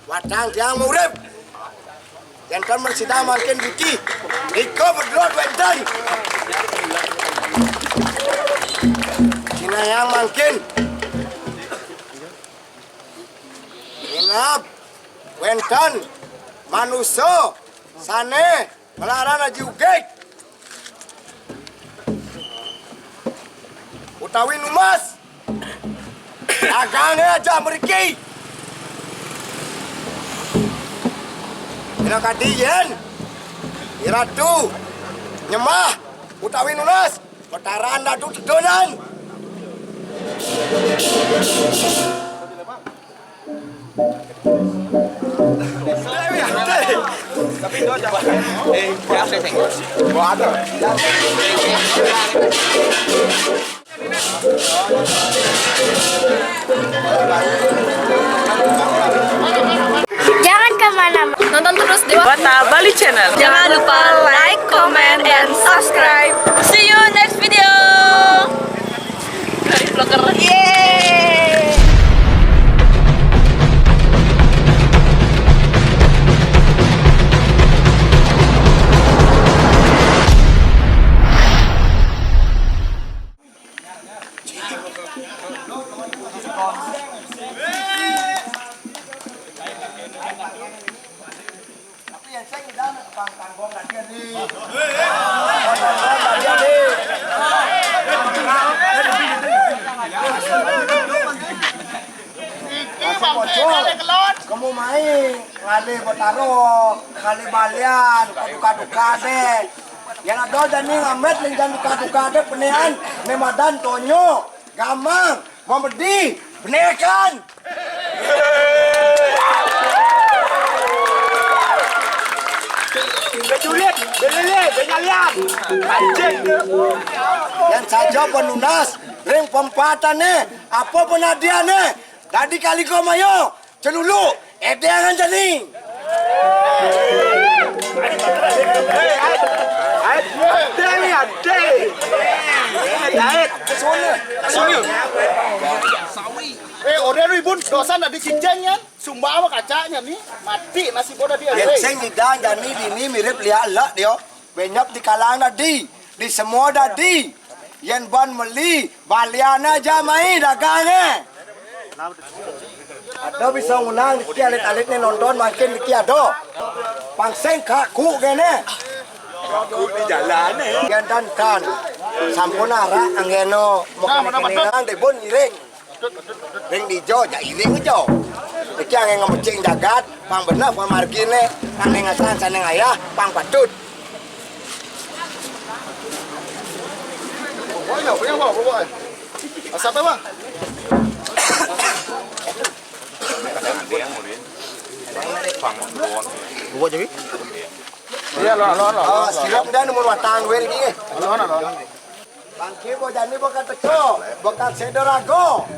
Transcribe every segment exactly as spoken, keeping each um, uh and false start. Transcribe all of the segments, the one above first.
Watang tiang murip. Yén tan mrésida mangkin biki. Iko bedrot wénten. Sinayang mangkin. Inggih wénten manusa sané nglaran Aji Ugig utawi Nunas. Dagangé aja mriki. Minakadi yén Iratu nyembah utawi nunas, Bataran Ratu Tedonan. Jangan kemana-mana. Nonton terus di Wata Bali Channel. Jangan lupa like, comment, and subscribe. See you next video. Dari vlogger. Yeay. Tapi yang saya tidak tanggung lagi nih. Iki bangke kali kelon. Kamu main ngalih Botaro, ngalih balian, kaduka-duka deh. Yang ada jani ngamet linjan duka-duka deh penean, nemadan tonyo, gamang, mamedi, benekan. Bejulit, belele, benyalian. Anjing. Yang saja penunas, ring pempatannya, apa penadiannya? Tadi kali kau mayo, celulu, edangan jani. Ade, ade. Ade, ade. Kesuna. Kesuna. Eh, ore ribun, dosan tadi cincin ya. Sumba apa kacanya nih? Mati nasi boda dia. Yang sing idang jani dini mirip liak elak dia. Benyap di kalangan tadi, di semua tadi. Yen ban meli, balian aja mai dagange. Ada bisa ngundang niki alit-alit nih nonton makin niki ada. Pangseng kaku kene. Kaku di jalan eh. Yen tan tan. Sampun arak anggeno mau kene nang dibun iring. Ring dijo, ja iring jo. Iki angin ngemecing jagat, pang bener, pang margine, pang nengesan, saneng ayah, pang patut. Pokoknya, pokoknya, Bang, pokoknya. Asap ya, Bang? Bubuk jadi? Iya, lo, lo, lo. Oh, sirap dah nemu watang gue lagi, eh. Lo, lo, lo. Bangke bojani bokat teko, bokat sedo rago.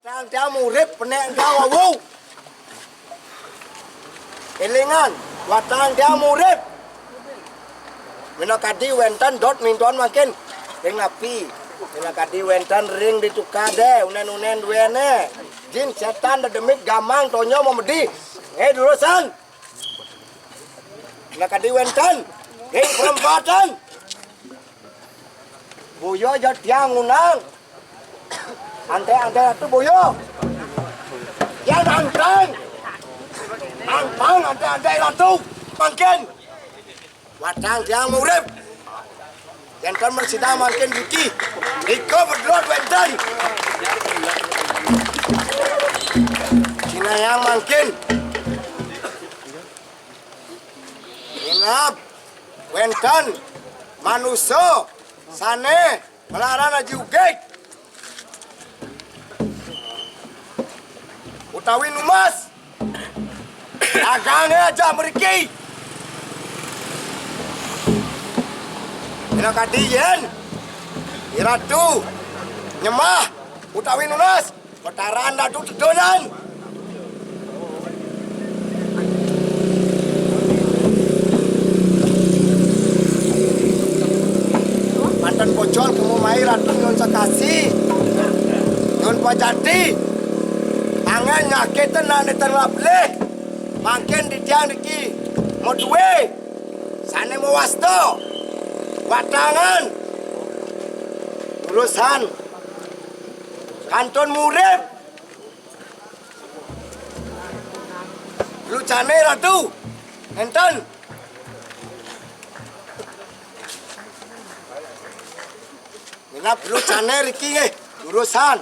Tang tiang murip penek engkau wau. Elingan, watang tiang murip. Mena kadi wenten dot mintuan makin ring napi. Ina kadi wénten ring ditu kadé, unén-unén duéné. Jin sétan dedemit gamang tonyo mamedi. Eh, durusan. Ina kadi wénten ring perempatan. Boya ja tiang ngundang. Anté-anté ratu boya. Tiang nantang. Nantang anté-anté ratu. Mangkin. Watang tiang urip. Yén kan masih mangkin diki. Iko bedrot wénten. Cina yang mangkin. Ingat, wénten manusa sané Malaran Aji Ugig. Utawi nunas. Dagangé aja mriki. Ina kadi yén I Ratu nyembah utawi nunas. Petaran Ratu Tedonan. Manten pocol kemu mai Ratu nyuwun sakasi. Nyuwun pajati. Angén nyakitin ané terlablih. Mangkin titiang niki madué. Sané mawasta. Watangan. Urusan. Kantun murid. Lucané Ratu. Énten. Minab lucané riki nggih, urusan.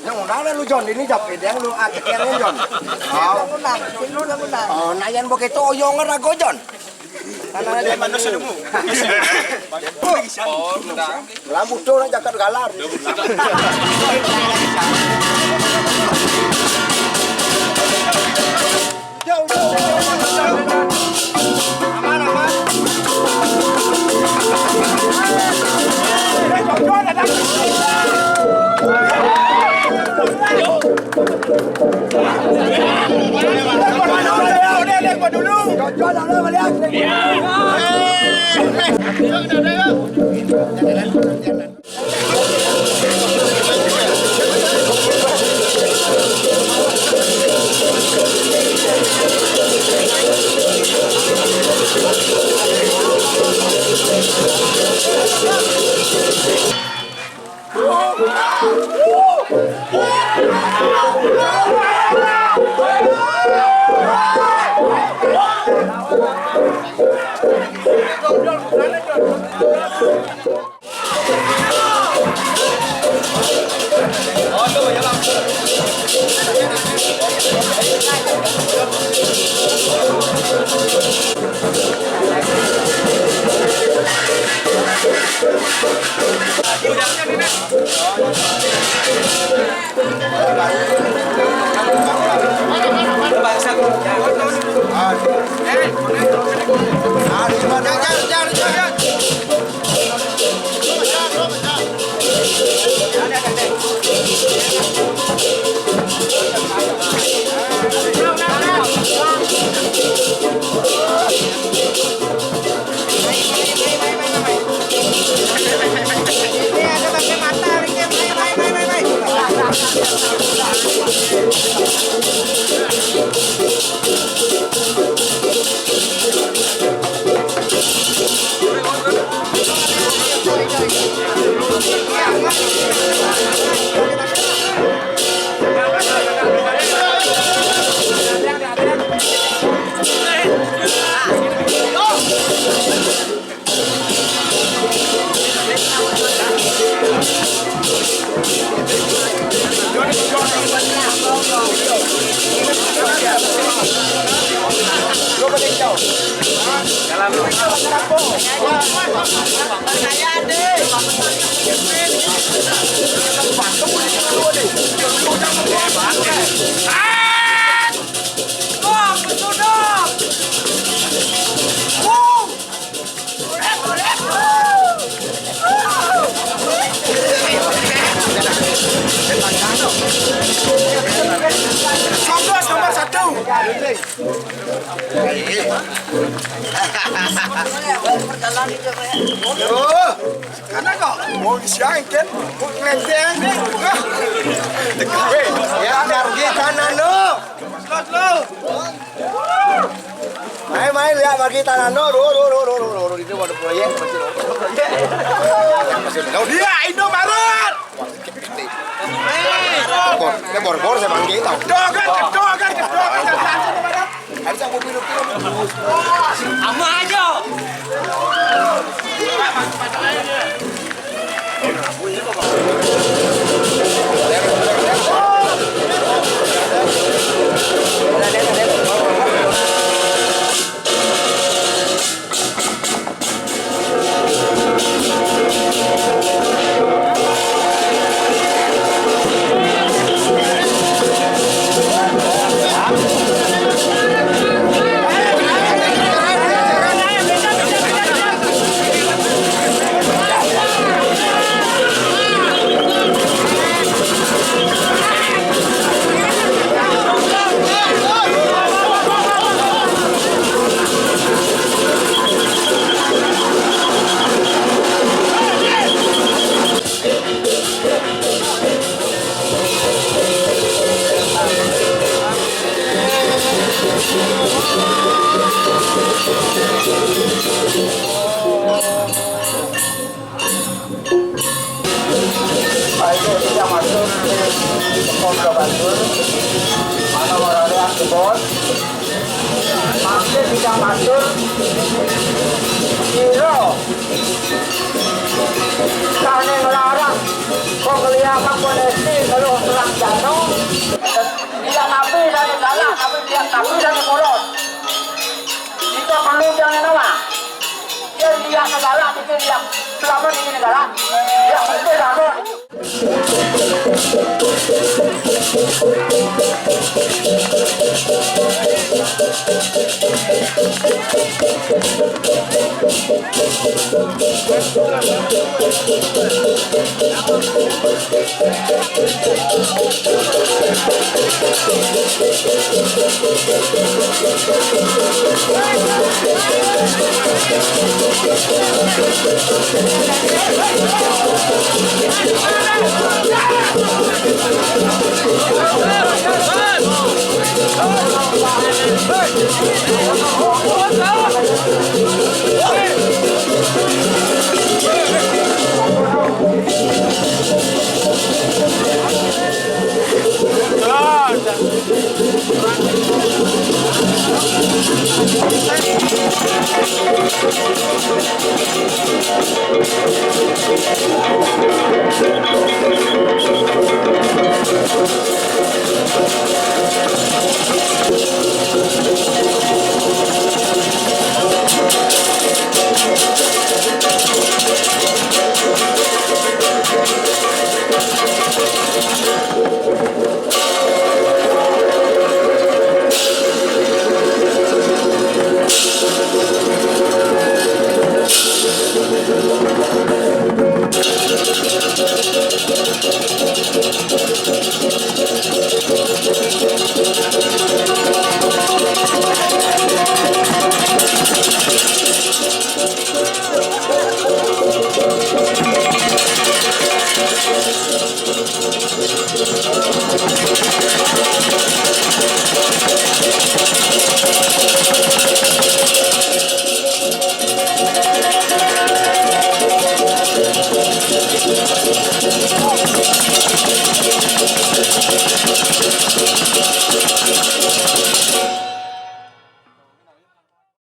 Nang mana lu Jon, ini japé deng lu akeh Jon. Oh. Lu nang, lu nang. Oh, nayan begitu oyong rago Jon. Mana dia manusia dulu. Lampu tuh nak jaket galar. Songkos nomor satu. Oh, karena kok mau siang kan, mau ngelenteng. Weh, ya, biar kita nano. Slot lu. Mai, mai, lihat bagi tanah no, ro, ro, ro, ro, ro, ro, ro, itu ada proyek, masih ro. Proyek. Masih ro. Dia Indomaret. Bor, ini bor-bor saya bangkit tau. Dogan, dogan, dogan. Harus aku pilu-pilu. Sama aja. Ayo, kita masuk ke Kota Bantul. Mana orang yang kebon? Masih kita masuk. Kira. Kane ngelarang. Kok ngeliat apa nesti kalau terang jano. Dia nabi dan galak, tapi dia nabi dan mulut. Kita perlu jangan nama. Dia lihat negara, kita lihat selama ini negara. Dia betul bangun.